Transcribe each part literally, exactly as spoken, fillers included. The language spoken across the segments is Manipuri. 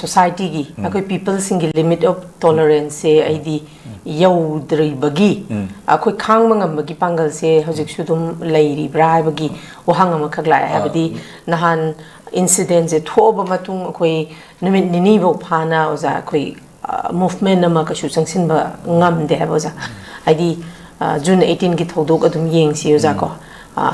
ꯁꯣꯁꯥꯏꯇꯤꯒꯤ, ꯑꯩꯈꯣꯏ ꯄꯤꯄꯜꯁꯤꯡꯒꯤ ꯂꯤꯃꯤꯠ ꯑꯣꯐ ꯇꯣꯂꯔꯦꯟꯁꯁꯦ ꯑꯩꯗꯤ ꯌꯧꯗ꯭ꯔꯤꯕꯒꯤ, ꯑꯩꯈꯣꯏ ꯈꯥꯡꯕ ꯉꯝꯕꯒꯤ ꯄꯥꯡꯒꯜꯁꯦ ꯍꯧꯖꯤꯛꯁꯨ ꯑꯗꯨꯝ ꯂꯩꯔꯤꯕ꯭ꯔꯥ ꯍꯥꯏꯕꯒꯤ ꯋꯥꯍꯪ ꯑꯃꯈꯛ ꯂꯥꯛꯑꯦ꯫ ꯍꯥꯏꯕꯗꯤ ꯅꯍꯥꯟ ꯏꯟꯁꯤꯗꯦꯟꯁꯦ ꯊꯣꯛꯑꯕ ꯃꯇꯨꯡ ꯑꯩꯈꯣꯏ ꯅꯨꯃꯤꯠ ꯅꯤꯅꯤꯐꯧ ꯐꯥꯅ ꯑꯣꯖꯥ ꯑꯩꯈꯣꯏ ꯃꯨꯚꯃꯦꯟ ꯑꯃ ꯀꯩꯁꯨ ꯆꯪꯁꯤꯟꯕ ꯉꯝꯗꯦ ꯍꯥꯏꯕ ꯑꯣꯖꯥ꯫ ꯍꯥꯏꯗꯤ ꯖꯨꯟ ꯑꯩꯠꯇꯤꯟꯒꯤ ꯊꯧꯗꯣꯛ ꯑꯗꯨꯝ ꯌꯦꯡꯁꯤ ꯑꯣꯖꯥ ꯀꯣ꯫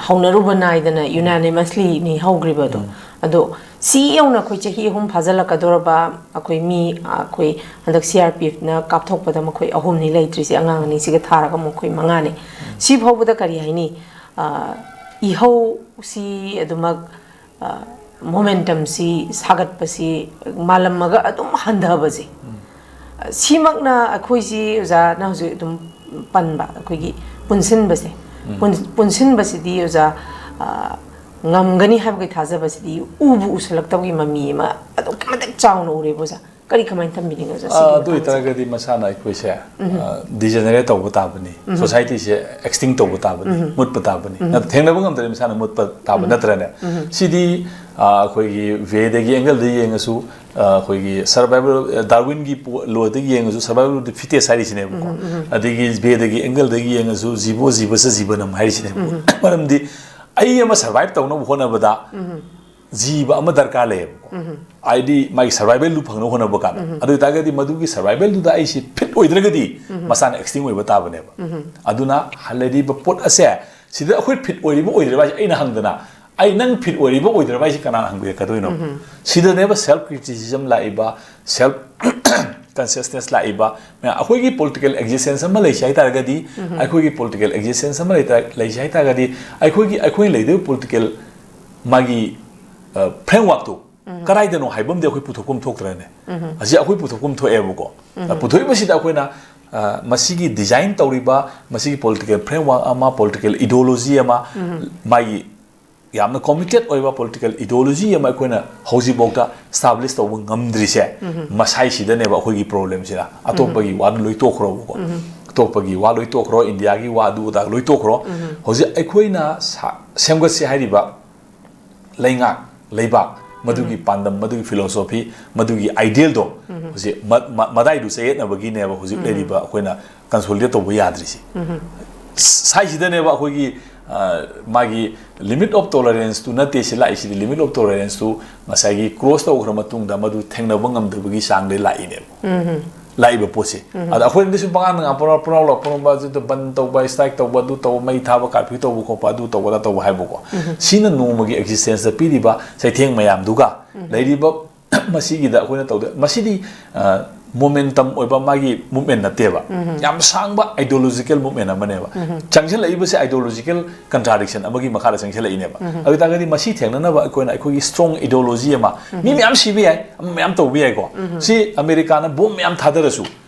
ꯍꯧꯅꯔꯨꯕ ꯅꯥꯏꯗꯅ ꯌꯨꯅꯥꯅꯤꯃꯁꯂꯤꯅꯤ ꯍꯧꯈ꯭ꯔꯤꯕꯗꯣ꯫ ꯑꯗꯣ ꯁꯤ ꯌꯧꯅ ꯑꯩꯈꯣꯏ ꯆꯍꯤ ꯑꯍꯨꯝ ꯐꯥꯖꯤꯜꯂꯛꯀꯗꯧꯔꯕ ꯑꯩꯈꯣꯏ ꯃꯤ, ꯑꯩꯈꯣꯏ ꯍꯟꯗꯛ ꯁꯤ ꯑꯥꯔ ꯄꯤ ꯑꯦꯐꯅ ꯀꯥꯞꯊꯣꯛꯄꯗ ꯃꯈꯣꯏ ꯑꯍꯨꯝꯅꯤ ꯂꯩꯇ꯭ꯔꯤꯁꯦ, ꯑꯉꯥꯡ ꯑꯅꯤꯁꯤꯒ ꯊꯥꯔꯒ ꯃꯈꯣꯏ ꯃꯉꯥꯅꯤ꯫ ꯁꯤ ꯐꯥꯎꯕꯗ ꯀꯔꯤ ꯍꯥꯏꯅꯤ, ꯏꯍꯧꯁꯤ ꯑꯗꯨꯃꯛ, ꯃꯣꯃꯦꯟꯇꯝꯁꯤ ꯁꯥꯒꯠꯄꯁꯤ ꯃꯥꯂꯝꯃꯒ ꯑꯗꯨꯝ ꯍꯟꯊꯕꯁꯦ, ꯁꯤꯃꯛꯅ ꯑꯩꯈꯣꯏꯁꯤ ꯑꯣꯖꯥꯅ ꯍꯧꯖꯤꯛ ꯑꯗꯨꯝ ꯄꯟꯕ ꯑꯩꯈꯣꯏꯒꯤ ꯄꯨꯟꯁꯤꯟꯕꯁꯦ, ꯄꯨꯟ- ꯄꯨꯟꯁꯤꯟꯕꯁꯤꯗꯤ ꯑꯣꯖꯥ, ꯉꯝꯒꯅꯤ ꯍꯥꯏꯕꯒꯤ ꯊꯥꯖꯕꯁꯤꯗꯤ ꯎꯕꯨ ꯎꯁꯜꯂꯛꯇꯕꯒꯤ ꯃꯃꯤ ꯑꯃ ꯑꯗꯨꯛꯀꯤ ꯃꯇꯤꯛ ꯆꯥꯎꯅ ꯎꯔꯦꯕ ꯑꯣꯖꯥ꯫ ꯀꯔꯤ ꯀꯃꯥꯏꯅ ꯊꯝꯕꯤꯅꯤꯡꯉꯤ ꯑꯣꯖꯥ? ꯑꯥ, ꯁꯤꯒꯤ ꯑꯗꯨ ꯃꯇꯥꯡꯁꯦ? ꯑꯣꯏꯇꯥꯔꯒꯗꯤ ꯃꯁꯥꯅ ꯑꯩꯈꯣꯏꯁꯦ, ꯑꯥ, ꯗꯤꯖꯦꯅꯦꯔꯦꯠ ꯇꯧꯕ ꯇꯥꯕꯅꯤ, ꯁꯣꯁꯥꯏꯇꯤꯁꯦ ꯑꯦꯛꯁꯇꯤꯡ ꯇꯧꯕ ꯇꯥꯕꯅꯤ, ꯃꯨꯠꯄ ꯇꯥꯕꯅꯤ꯫ ꯅꯠꯇ-, ꯊꯦꯡꯅꯕ ꯉꯝꯗ꯭ꯔꯗꯤ ꯃꯁꯥꯅ ꯃꯨꯠꯄ ꯇꯥꯕ ꯅꯠꯇ꯭ꯔꯅꯦ? ꯁꯤꯗꯤ, ꯑꯥ, ꯑꯩꯈꯣꯏꯒꯤ ꯋꯦꯗꯒꯤ ꯑꯦꯡꯒꯜꯗ ꯌꯦꯡꯉꯁꯨ, ꯑꯥ, ꯑꯩꯈꯣꯏꯒꯤ ꯁꯔꯚꯥꯏꯕꯜ, ꯗꯥꯔꯋꯤꯟꯒꯤ ꯄꯣ-, ꯂꯣꯗꯒꯤ ꯌꯦꯡꯉꯁꯨ ꯁꯔꯚꯥꯏꯕꯜ ꯑꯣꯐ ꯗꯤ ꯐꯤꯇꯦꯁ ꯍꯥꯏꯔꯤꯁꯤꯅꯦꯕꯀꯣ꯫ ꯑꯗꯒꯤ ꯋꯦꯗꯒꯤ ꯑꯦꯡꯒꯜꯗꯒꯤ ꯌꯦꯡꯉꯁꯨ ꯖꯤꯕꯣ ꯖꯤꯕꯁ ꯖꯤꯕꯅꯝ ꯍꯥꯏꯔꯤꯁꯤꯅꯦꯕꯀꯣ꯫ ꯃꯔꯝꯗꯤ ꯑꯩ ꯑꯃ ꯁꯔꯚꯥꯏꯕ ꯇꯧꯅꯕ ꯍꯣꯠꯅꯕꯗ ꯖꯤꯕ ꯑꯃ ꯗꯔꯀꯥꯔ ꯂꯩꯌꯦꯕꯀꯣ꯫ ꯍꯥꯏꯗꯤ ꯃꯥꯒꯤ ꯁꯔꯚꯥꯏꯕꯦꯜꯗꯨ ꯐꯪꯅꯕ ꯍꯣꯠꯅꯕ ꯀꯥꯟꯗ, ꯑꯗꯨ ꯑꯣꯏꯇꯥꯔꯒꯗꯤ ꯃꯗꯨꯒꯤ ꯁꯔꯚꯥꯏꯕꯦꯜꯗꯨꯗ ꯑꯩꯁꯤ ꯐꯤꯠ ꯑꯣꯏꯗ꯭ꯔꯒꯗꯤ ꯃꯁꯥꯅ ꯑꯦꯛꯁꯇꯤꯡ ꯑꯣꯏꯕ ꯇꯥꯕꯅꯦꯕ꯫ ꯑꯗꯨꯅ ꯍꯜꯂꯛꯏꯕ ꯄꯣꯠ ꯑꯁꯦ ꯁꯤꯗ ꯑꯩꯈꯣꯏ ꯐꯤꯠ ꯑꯣꯏꯔꯤꯕ ꯑꯣꯏꯗ꯭ꯔꯤꯕ ꯍꯥꯏꯁꯦ ꯑꯩꯅ ꯍꯪꯗꯅ, "ꯑꯩ ꯅꯪ ꯐꯤꯠ ꯑꯣꯏꯔꯤꯕ ꯑꯣꯏꯗ꯭ꯔꯤꯕ ꯍꯥꯏꯁꯦ ꯀꯅꯥꯅ ꯍꯪꯕꯤꯔꯛꯀꯗꯣꯏꯅꯣ?" ꯁꯤꯗꯅꯦꯕ ꯁꯦꯜꯐ ꯀ꯭ꯔꯤꯇꯤꯁꯤꯖꯝ ꯂꯥꯛꯏꯕ, ꯁꯦꯜꯐ ꯀꯟꯁꯤꯌꯁꯅꯦꯁ ꯂꯥꯛꯏꯕ ꯃꯌꯥꯝ꯫ ꯑꯩꯈꯣꯏꯒꯤ ꯄꯣꯂꯤꯇꯤꯀꯦꯜ ꯑꯦꯛꯖꯤꯁꯇꯦꯟꯁ ꯑꯃ ꯂꯩꯁꯦ ꯍꯥꯏꯇꯥꯔꯒꯗꯤ, ꯑꯩꯈꯣꯏꯒꯤ ꯄꯣꯂꯤꯇꯤꯀꯦꯜ ꯑꯦꯛꯖꯤꯁꯇꯦꯟꯁ ꯑꯃ ꯂꯩꯇꯥ-, ꯂꯩꯁꯦ ꯍꯥꯏꯇꯥꯔꯒꯗꯤ, ꯑꯩꯈꯣꯏꯒꯤ, ꯑꯩꯈꯣꯏꯅ ꯂꯩꯗꯣꯏꯕ ꯄꯣꯂꯤꯇꯤꯀꯦꯜ ꯃꯥꯒꯤ, ꯑ, ꯐ꯭ꯔꯦꯝꯋꯥꯔꯛꯇꯣ ꯀꯗꯥꯏꯗꯅꯣ ꯍꯥꯏꯕ ꯑꯃꯗꯤ ꯑꯩꯈꯣꯏ ꯄꯨꯊꯣꯛꯐꯝ ꯊꯣꯛꯇ꯭ꯔꯅꯦ? ꯍꯧꯖꯤꯛ ꯑꯩꯈꯣꯏ ꯄꯨꯊꯣꯛꯐꯝ ꯊꯣꯛꯑꯦꯕꯀꯣ꯫ ꯑ, ꯄꯨꯊꯣꯛꯏꯕꯁꯤꯗ ꯑꯩꯈꯣꯏꯅ, ꯑ, ꯃꯁꯤꯒꯤ ꯗꯤꯖꯥꯏꯟ ꯇꯧꯔꯤꯕ, ꯃꯁꯤꯒꯤ ꯄꯣꯂꯤꯇꯤꯀꯦꯜ ꯐ꯭ꯔꯦꯝꯋꯥꯔꯛ ꯑꯃ, ꯄꯣꯂꯤꯇꯤꯀꯦꯜ ꯏꯗꯤꯑꯣꯂꯣꯖꯤ ꯑꯃ, ꯃꯥꯒꯤ ꯌꯥꯝꯅ ꯀꯣꯃꯤꯇꯦꯠ ꯑꯣꯏꯕ ꯄꯣꯂꯤꯇꯤꯀꯦꯜ ꯏꯗꯤꯑꯣꯂꯣꯖꯤ ꯑꯃ ꯑꯩꯈꯣꯏꯅ ꯍꯧꯖꯤꯛꯐꯥꯎꯗ ꯏꯁꯇꯥꯕ꯭ꯂꯤꯁ ꯇꯧꯕ ꯉꯝꯗ꯭ꯔꯤꯁꯦ, ꯃꯁꯥꯏꯁꯤꯗꯅꯦꯕ ꯑꯩꯈꯣꯏꯒꯤ ꯄ꯭ꯔꯣꯕ꯭ꯂꯦꯝꯁꯤꯅ꯫ ꯑꯇꯣꯞꯄꯒꯤ ꯋꯥꯗꯨ ꯂꯣꯏ ꯇꯣꯛꯈ꯭ꯔꯣꯕꯀꯣ꯫ ꯑꯇꯣꯞꯄꯒꯤ ꯋꯥ ꯂꯣꯏ ꯇꯣꯛꯈ꯭ꯔꯣ, ꯏꯟꯗꯤꯌꯥꯒꯤ ꯋꯥ ꯑꯗꯨ ꯑꯗꯥ ꯂꯣꯏ ꯇꯣꯛꯈ꯭ꯔꯣ꯫ ꯍꯧꯖꯤꯛ ꯑꯩꯈꯣꯏꯅ ꯁꯥ-, ꯁꯦꯝꯒꯠꯁꯦ ꯍꯥꯏꯔꯤꯕ ꯂꯩꯉꯥꯛ, ꯂꯩꯕꯥꯛ, ꯃꯗꯨꯒꯤ ꯄꯥꯟꯗꯝ, ꯃꯗꯨꯒꯤ philosophy, ꯃꯗꯨꯒꯤ idealꯗꯣ ꯍꯧꯖꯤꯛ ꯃ- ꯃ- ꯃꯗꯥꯏꯗꯨ ꯆꯌꯦꯠꯅꯕꯒꯤꯅꯦꯕ ꯍꯧꯖꯤꯛ ꯂꯩꯔꯤꯕ ꯑꯩꯈꯣꯏꯅ consolidate ꯇꯧꯕ ꯌꯥꯗ꯭ꯔꯤꯁꯤ꯫ ꯁꯥꯏꯁꯤꯗꯅꯦꯕ ꯑꯩꯈꯣꯏꯒꯤ, ꯑ, ꯃꯥꯒꯤ limit of toleranceꯇꯨ ꯅꯠꯇꯦ ꯁꯤ ꯂꯥꯛꯏꯁꯤꯗꯤ, limit of toleranceꯇꯨ ꯉꯁꯥꯏꯒꯤ cross ꯇꯧꯈ꯭ꯔ ꯃꯇꯨꯡꯗ ꯃꯗꯨ ꯊꯦꯡꯅꯕ ꯉꯝꯗꯕꯒꯤ ꯆꯥꯡꯗ ꯂꯥꯛꯏꯅꯦꯕ꯫ ꯂꯥꯛꯏꯕ ꯄꯣꯠꯁꯦ꯫ ꯑꯗ ꯑꯩꯈꯣꯏꯅꯗꯤ ꯁꯨꯝ ꯄꯉꯥꯡꯗ ꯉꯥꯡ ꯄꯨꯔꯥ ꯄꯨꯔꯥꯎ ꯂꯥꯎ ꯄꯨꯔꯥꯎꯕ ꯑꯗꯨꯗ ꯕꯟ ꯇꯧꯕ, strike ꯇꯧꯕ, ꯑꯗꯨ ꯇꯧꯕ, ꯃꯩ ꯊꯥꯕ, curfew ꯇꯧꯕ ꯈꯣꯠꯄ, ꯑꯗꯨ ꯇꯧꯕ, ꯑꯗꯥ ꯇꯧꯕ ꯍꯥꯏꯕꯀꯣ꯫ ꯁꯤꯅ ꯅꯣꯡꯃꯒꯤ existenceꯇ ꯄꯤꯔꯤꯕ ꯆꯩꯊꯦꯡ ꯃꯌꯥꯝꯗꯨꯒ ꯂꯩꯔꯤꯕ ꯃꯁꯤꯒꯤꯗ ꯑꯩꯈꯣꯏꯅ ꯇꯧꯗ ꯃꯁꯤꯗꯤ, ꯑ, momentum ꯑꯣꯏꯕ ꯃꯥꯒꯤ movement ꯅꯠꯇꯦꯕ꯫ ꯌꯥꯝ ꯁꯥꯡꯕ ideological movement ꯑꯃꯅꯦꯕ꯫ ꯆꯪꯁꯤꯜꯂꯛꯏꯕꯁꯦ ideological contradiction ꯑꯃꯒꯤ ꯃꯈꯥꯗ ꯆꯪꯁꯤꯜꯂꯛꯏꯅꯦꯕ꯫ ꯑꯗꯨ ꯑꯣꯏꯇꯥꯔꯒꯗꯤ ꯃꯁꯤ ꯊꯦꯡꯅꯅꯕ ꯑꯩꯈꯣꯏꯅ ꯑꯩꯈꯣꯏꯒꯤ strong ideology ꯑꯃ, ꯃꯤ ꯃꯌꯥꯝ ꯁꯤꯕ ꯌꯥꯏ, ꯑꯃ ꯃꯌꯥꯝ ꯇꯧꯕ ꯌꯥꯏꯀꯣ꯫ ꯁꯤ ꯑꯃꯦꯔꯤꯀꯥꯅ bomb ꯃꯌꯥꯝ ꯊꯥꯗꯔꯁꯨ,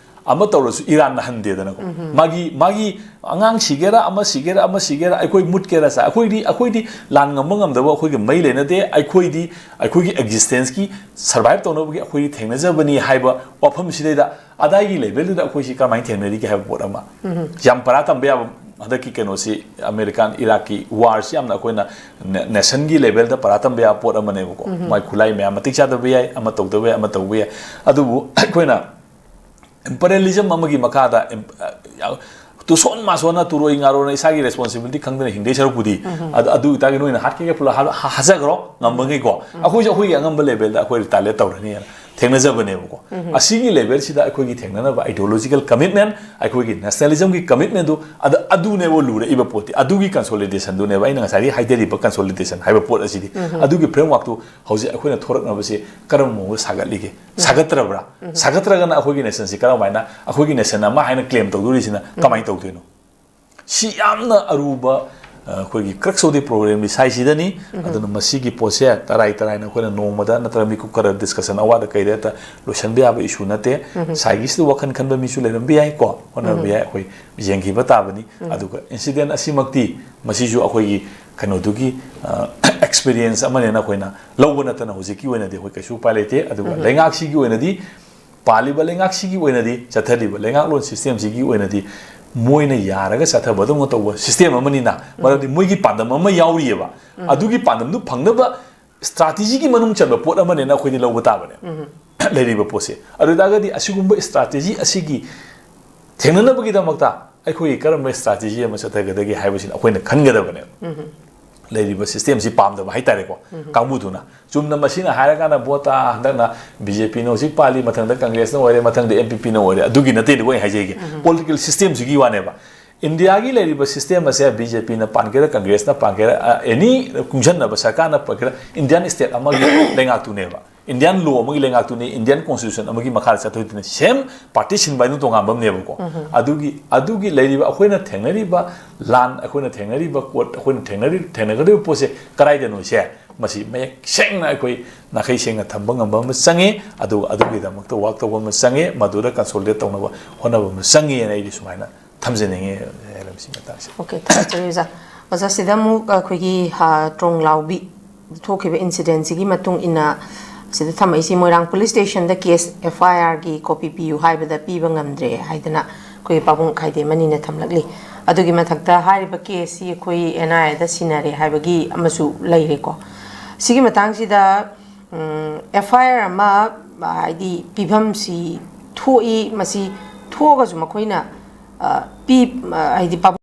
ꯑꯃ ꯇꯧꯔꯁꯨ ꯏꯔꯥꯟꯅ ꯍꯟꯗꯦꯗꯅꯀꯣ꯫ ꯃꯥꯒꯤ ꯃꯥꯒꯤ ꯑꯉꯥꯡ ꯁꯤꯒꯦꯔꯥ, ꯑꯃ ꯁꯤꯒꯦꯔꯥ, ꯑꯃ ꯁꯤꯒꯦꯔꯥ, ꯑꯩꯈꯣꯏ ꯃꯨꯠꯀꯦꯔꯥ ꯆꯥ ꯑꯩꯈꯣꯏꯗꯤ ꯑꯩꯈꯣꯏꯗꯤ ꯂꯥꯟ ꯉꯝꯕ ꯉꯝꯗꯕ ꯑꯩꯈꯣꯏꯒꯤ ꯃꯩ ꯂꯩꯅꯗꯦ꯫ ꯑꯩꯈꯣꯏꯗꯤ ꯑꯩꯈꯣꯏꯒꯤ existenceꯀꯤ survive ꯇꯧꯅꯕꯒꯤ ꯑꯩꯈꯣꯏꯒꯤ ꯊꯦꯡꯅꯖꯕꯅꯤ ꯍꯥꯏꯕ ꯋꯥꯐꯝꯁꯤꯗꯩꯗ ꯑꯗꯥꯏꯒꯤ levelꯗꯨꯗ ꯑꯩꯈꯣꯏꯁꯤ ꯀꯃꯥꯏꯅ ꯊꯦꯡꯅꯔꯤꯒꯦ ꯍꯥꯏꯕ ꯄꯣꯠ ꯑꯃ꯫ ꯌꯥꯝ ꯄꯔꯥ ꯇꯝꯕ ꯌꯥꯕ ꯍꯟꯗꯛꯀꯤ ꯀꯩꯅꯣꯁꯤ ꯑꯃꯦꯔꯤꯀꯥꯟ ꯏꯔꯥꯛꯀꯤ warꯁꯤ ꯌꯥꯝꯅ ꯑꯩꯈꯣꯏꯅ nationꯒꯤ levelꯗ ꯄꯔꯥ ꯇꯝꯕ ꯌꯥꯕ ꯄꯣꯠ ꯑꯃꯅꯦꯕꯀꯣ꯫ ꯃꯥꯏ ꯈꯨꯠꯂꯥꯏ ꯃꯌꯥꯝ ꯃꯇꯤꯛ ꯆꯥꯗꯕ ꯌꯥꯏ, ꯑꯃ ꯇꯧꯗꯕ ꯌꯥꯏ, ꯑꯃ ꯇꯧꯕ ꯌꯥꯏ꯫ ꯑꯗꯨꯕꯨ ꯑꯩꯈꯣꯏꯅ imperialism ꯑꯃꯒꯤ ꯃꯈꯥꯗ ꯇꯨꯁꯣꯟ ꯃꯥꯁꯣꯟꯅ ꯇꯨꯔꯣꯏ ꯉꯥꯔꯣꯅ ꯏꯁꯥꯒꯤ responsibility ꯈꯪꯗꯅ ꯍꯤꯡꯗꯣꯏ ꯁꯔꯨꯛꯄꯨꯗꯤ, ꯑꯗꯨ ꯑꯗꯨ ꯑꯣꯏꯇꯥꯔꯒꯗꯤ ꯅꯣꯏꯅ ꯍꯥꯠꯀꯦꯒ ꯄꯨꯂꯞ ꯍꯥꯠ- ꯍꯥ- ꯍꯥꯠꯆꯈ꯭ꯔꯣ ꯉꯝꯕꯉꯩꯀꯣ꯫ ꯑꯩꯈꯣꯏꯁꯨ ꯑꯩꯈꯣꯏꯒꯤ ꯑꯉꯝꯕ levelꯗ ꯑꯩꯈꯣꯏ retaliate ꯇꯧꯔꯅꯤꯅ ꯊꯦꯡꯅꯖꯕꯅꯦꯕꯀꯣ꯫ ꯑꯁꯤꯒꯤ levelꯁꯤꯗ ꯑꯩꯈꯣꯏꯒꯤ ꯊꯦꯡꯅꯅꯕ ideological commitment, ꯑꯩꯈꯣꯏꯒꯤ nationalismꯒꯤ commitmentꯗꯨ ꯑꯗ ꯑꯗꯨꯅꯦꯕ ꯂꯨꯔꯛꯏꯕ ꯄꯣꯠꯇꯤ꯫ ꯑꯗꯨꯒꯤ consolidationꯗꯨꯅꯦꯕ ꯑꯩꯅ ꯉꯁꯥꯏꯗꯒꯤ ꯍꯥꯏꯖꯔꯤꯕ consolidation ꯍꯥꯏꯕ ꯄꯣꯠ ꯑꯁꯤꯗꯤ꯫ ꯑꯗꯨꯒꯤ frameworkꯇꯨ ꯍꯧꯖꯤꯛ ꯑꯩꯈꯣꯏꯅ ꯊꯣꯔꯛꯅꯕꯁꯦ ꯀꯔꯝꯕ ꯃꯑꯣꯡꯗ ꯁꯥꯒꯠꯂꯤꯒꯦ? ꯁꯥꯒꯠꯇ꯭ꯔꯕ꯭ꯔꯥ? ꯁꯥꯒꯠꯇ꯭ꯔꯒꯅ ꯑꯩꯈꯣꯏꯒꯤ nationꯁꯤ ꯀꯔꯝꯍꯥꯏꯅ, ꯑꯩꯈꯣꯏꯒꯤ nation ꯑꯃ ꯍꯥꯏꯅ claim ꯇꯧꯗꯣꯔꯤꯁꯤꯅ ꯀꯃꯥꯏꯅ ꯇꯧꯗꯣꯏꯅꯣ? ꯁꯤ ꯌꯥꯝꯅ ꯑꯔꯨꯕ, ꯑ, ꯑꯩꯈꯣꯏꯒꯤ crux of the problemꯗꯤ ꯁꯥꯏꯁꯤꯗꯅꯤ꯫ ꯑꯗꯨꯅ ꯃꯁꯤꯒꯤ ꯄꯣꯠꯁꯦ ꯇꯔꯥꯏ ꯇꯔꯥꯏꯅ ꯑꯩꯈꯣꯏꯅ ꯅꯣꯡꯃꯗ ꯅꯠꯇ꯭ꯔꯒ ꯃꯤꯀꯨꯞ ꯈꯔ discussion ꯑꯋꯥꯗ ꯀꯩꯗ ꯍꯦꯛꯇ ꯂꯣꯏꯁꯤꯟꯕ ꯌꯥꯕ issue ꯅꯠꯇꯦ꯫ ꯁꯥꯏꯒꯤꯁꯤꯗ ꯋꯥꯈꯜ ꯈꯟꯕ ꯃꯤꯁꯨ ꯂꯩꯔꯝꯕ ꯌꯥꯏ ꯀꯣ, ꯍꯣꯠꯅꯕ ꯌꯥꯏ, ꯑꯩꯈꯣꯏ ꯌꯦꯡꯈꯤꯕ ꯇꯥꯕꯅꯤ꯫ ꯑꯗꯨꯒ incident ꯑꯁꯤꯃꯛꯇꯤ ꯃꯁꯤꯁꯨ ꯑꯩꯈꯣꯏꯒꯤ ꯀꯩꯅꯣꯗꯨꯒꯤ, ꯑ, experience ꯑꯃꯅꯦꯅ ꯑꯩꯈꯣꯏꯅ ꯂꯧꯕ ꯅꯠꯇꯅ ꯍꯧꯖꯤꯛꯀꯤ ꯑꯣꯏꯅꯗꯤ ꯑꯩꯈꯣꯏ ꯀꯩꯁꯨ ꯎꯄꯥꯏ ꯂꯩꯇꯦ꯫ ꯑꯗꯨꯒ ꯂꯩꯉꯥꯛꯁꯤꯒꯤ ꯑꯣꯏꯅꯗꯤ, ꯄꯥꯜꯂꯤꯕ ꯂꯩꯉꯥꯛꯁꯤꯒꯤ ꯑꯣꯏꯅꯗꯤ, ꯆꯠꯊꯔꯤꯕ ꯂꯩꯉꯥꯛꯂꯣꯟ systemꯁꯤꯒꯤ ꯑꯣꯏꯅꯗꯤ ꯃꯣꯏꯅ ꯌꯥꯔꯒ ꯆꯠꯊꯕꯗꯧꯅ ꯇꯧꯕ system ꯑꯃꯅꯤꯅ, ꯃꯔꯝꯗꯤ ꯃꯣꯏꯒꯤ ꯄꯥꯟꯗꯝ ꯑꯃ ꯌꯥꯎꯔꯤꯑꯕ꯫ ꯑꯗꯨꯒꯤ ꯄꯥꯟꯗꯝꯗꯨ ꯐꯪꯅꯕ ꯁ꯭ꯇ꯭ꯔꯥꯇꯦꯖꯤꯒꯤ ꯃꯅꯨꯡ ꯆꯟꯕ ꯄꯣꯠ ꯑꯃꯅꯦꯅ ꯑꯩꯈꯣꯏꯗꯤ ꯂꯧꯕ ꯇꯥꯕꯅꯦ꯫ ꯂꯩꯔꯤꯕ ꯄꯣꯠꯁꯦ꯫ ꯑꯗꯨ ꯑꯣꯏꯇꯥꯔꯒꯗꯤ ꯑꯁꯤꯒꯨꯝꯕ ꯁ꯭ꯇ꯭ꯔꯥꯇꯦꯖꯤ ꯑꯁꯤꯒꯤ ꯊꯦꯡꯅꯅꯕꯒꯤꯗꯃꯛꯇ ꯑꯩꯈꯣꯏꯒꯤ ꯀꯔꯝꯕ ꯁ꯭ꯇ꯭ꯔꯥꯇꯦꯖꯤ ꯑꯃ ꯆꯠꯊꯒꯗꯒꯦ ꯍꯥꯏꯕꯁꯤꯅ ꯑꯩꯈꯣꯏꯅ ꯈꯟꯒꯗꯕꯅꯦꯕ꯫ ꯂꯩꯔꯤꯕ ꯁꯤꯁꯇꯦꯝꯁꯤ ꯄꯥꯝꯗꯕ ꯍꯥꯏꯇꯥꯔꯦꯀꯣ꯫ ꯀꯥꯡꯕꯨꯗꯨꯅ ꯆꯨꯝꯅ ꯃꯁꯤꯅ ꯍꯥꯏꯔꯀꯥꯟꯗ ꯚꯣꯠꯇ ꯍꯟꯗꯛꯅ ꯕꯤ ꯖꯦ ꯄꯤꯅ ꯍꯧꯖꯤꯛ ꯄꯥꯜꯂꯤ, ꯃꯊꯪꯗ ꯀꯪꯒ꯭ꯔꯦꯁꯅ ꯑꯣꯏꯔꯦ, ꯃꯊꯪꯗ ꯑꯦꯟ ꯄꯤ ꯄꯤꯅ ꯑꯣꯏꯔꯦ, ꯑꯗꯨꯒꯤ ꯅꯠꯇꯦ ꯑꯩꯅ ꯍꯥꯏꯖꯩꯒꯦ꯫ ꯄꯣꯂꯤꯇꯤꯀꯦꯜ ꯁꯤꯁꯇꯦꯝꯁꯤꯒꯤ ꯋꯥꯅꯦꯕ꯫ ꯏꯟꯗꯤꯌꯥꯒꯤ ꯂꯩꯔꯤꯕ ꯁꯤꯁꯇꯦꯝ ꯑꯁꯦ ꯕꯤ ꯖꯦ ꯄꯤꯅ ꯄꯥꯟꯒꯦꯔꯥ, ꯀꯪꯒ꯭ꯔꯦꯁꯅ ꯄꯥꯟꯒꯦꯔꯥ, ꯑꯦꯅꯤ ꯀꯨꯡꯁꯟꯅꯕ ꯁꯔꯀꯥꯔꯅ ꯄꯥꯟꯒꯦꯔꯥ, ꯏꯟꯗꯤꯌꯥꯟ ꯁ꯭ꯇꯦꯠ ꯑꯃꯒꯤ ꯂꯩꯉꯥꯛꯇꯨꯅꯦꯕ꯫ ꯏꯟꯗꯤꯌꯥꯟ ꯂꯣ ꯑꯃꯒꯤ ꯂꯩꯉꯥꯛꯇꯨꯅꯤ, ꯏꯟꯗꯤꯌꯥꯟ ꯀꯣꯟꯁꯇꯤꯇ꯭ꯌꯨꯁꯟ ꯑꯃꯒꯤ ꯃꯈꯥꯗ ꯆꯠꯊꯣꯏꯗꯨꯅ ꯁꯦꯝ ꯄꯥꯔꯇꯤ ꯁꯤꯟꯕ ꯍꯥꯏꯗꯨꯅ ꯇꯣꯉꯥꯟꯕ ꯑꯃꯅꯦꯕꯀꯣ꯫ ꯑꯗꯨꯒꯤ, ꯑꯗꯨꯒꯤ ꯂꯩꯔꯤꯕ ꯑꯩꯈꯣꯏꯅ ꯊꯦꯡꯅꯔꯤꯕ ꯂꯥꯟ, ꯑꯩꯈꯣꯏꯅ ꯊꯦꯡꯅꯔꯤꯕ ꯀꯣꯔꯠ, ꯑꯩꯈꯣꯏꯅ ꯊꯦꯡꯅꯔꯤ-, ꯊꯦꯡꯅꯒꯗꯧꯔꯤꯕ ꯄꯣꯠꯁꯦ ꯀꯗꯥꯏꯗꯅꯣ ꯁꯦ, ꯃꯁꯤ ꯃꯌꯦꯛ ꯁꯦꯡꯅ ꯑꯩꯈꯣꯏ ꯅꯥꯈꯩ ꯁꯦꯡꯅ ꯊꯝꯕ ꯉꯝꯕ ꯑꯃ ꯆꯪꯉꯤ꯫ ꯑꯗꯨꯒ ꯑꯗꯨꯒꯤꯗꯃꯛꯇ ꯋꯥꯛ ꯇꯧꯕ ꯑꯃ ꯆꯪꯉꯤ, ꯃꯗꯨꯗ ꯀꯟꯁꯣꯂꯤꯗꯦꯠ ꯇꯧꯅꯕ ꯍꯣꯠꯅꯕ ꯑꯃ ꯆꯪꯉꯤꯅ ꯑꯩꯗꯤ ꯁꯨꯃꯥꯏꯅ ꯊꯝꯖꯅꯤꯡꯉꯤ꯫ ꯑꯦꯜ ꯑꯦꯝ ꯁꯤ ꯃꯇꯥꯡꯁꯤꯗ꯫ ꯑꯣꯀꯦ, ꯊꯥꯒꯠꯆꯔꯤ ꯑꯣꯖꯥ꯫ ꯑꯣꯖꯥ, ꯁꯤꯗ ꯑꯃꯨꯛ ꯑꯩꯈꯣꯏꯒꯤ, ꯍꯥ, ꯇ꯭ꯔꯣꯡꯂꯥꯎꯕꯤ ꯊꯣꯛꯈꯤꯕ ꯏꯟꯁꯤꯗꯦꯟꯁꯤꯒꯤ ꯃꯇꯨꯡ ꯏꯟꯅ ꯁꯤꯗ ꯊꯝꯃꯛꯏꯁꯤ, ꯃꯣꯏꯔꯥꯡ ꯄꯨꯂꯤꯁ ꯁ꯭ꯇꯦꯁꯟꯗ ꯀꯦꯁ, ꯑꯦꯐ ꯑꯥꯏ ꯑꯥꯔꯒꯤ ꯀꯣꯄꯤ ꯄꯤꯌꯨ ꯍꯥꯏꯕꯗ ꯄꯤꯕ ꯉꯝꯗ꯭ꯔꯦ ꯍꯥꯏꯗꯅ ꯑꯩꯈꯣꯏꯒꯤ ꯄꯥꯕꯨꯡ ꯈꯥꯏꯗꯦꯝ ꯑꯅꯤꯅ ꯊꯝꯂꯛꯂꯤ꯫ ꯑꯗꯨꯒꯤ ꯃꯊꯛꯇ ꯍꯥꯏꯔꯤꯕ ꯀꯦꯁꯁꯤ ꯑꯩꯈꯣꯏ ꯑꯦꯟ ꯑꯥꯏ ꯑꯦꯗ ꯁꯤꯟꯅꯔꯦ ꯍꯥꯏꯕꯒꯤ ꯑꯃꯁꯨ ꯂꯩꯔꯦꯀꯣ꯫ ꯁꯤꯒꯤ ꯃꯇꯥꯡꯁꯤꯗ, ꯎꯝ, ꯑꯦꯐ ꯑꯥꯏ ꯑꯥꯔ ꯑꯃ, ꯍꯥꯏꯗꯤ, ꯄꯤꯐꯝꯁꯤ ꯊꯣꯛꯏ, ꯃꯁꯤ ꯊꯣꯛꯑꯒꯁꯨ ꯃꯈꯣꯏꯅ, ꯑ, ꯄꯤ-, ꯑ, ꯍꯥꯏꯗꯤ, ꯄꯥꯕꯨꯡ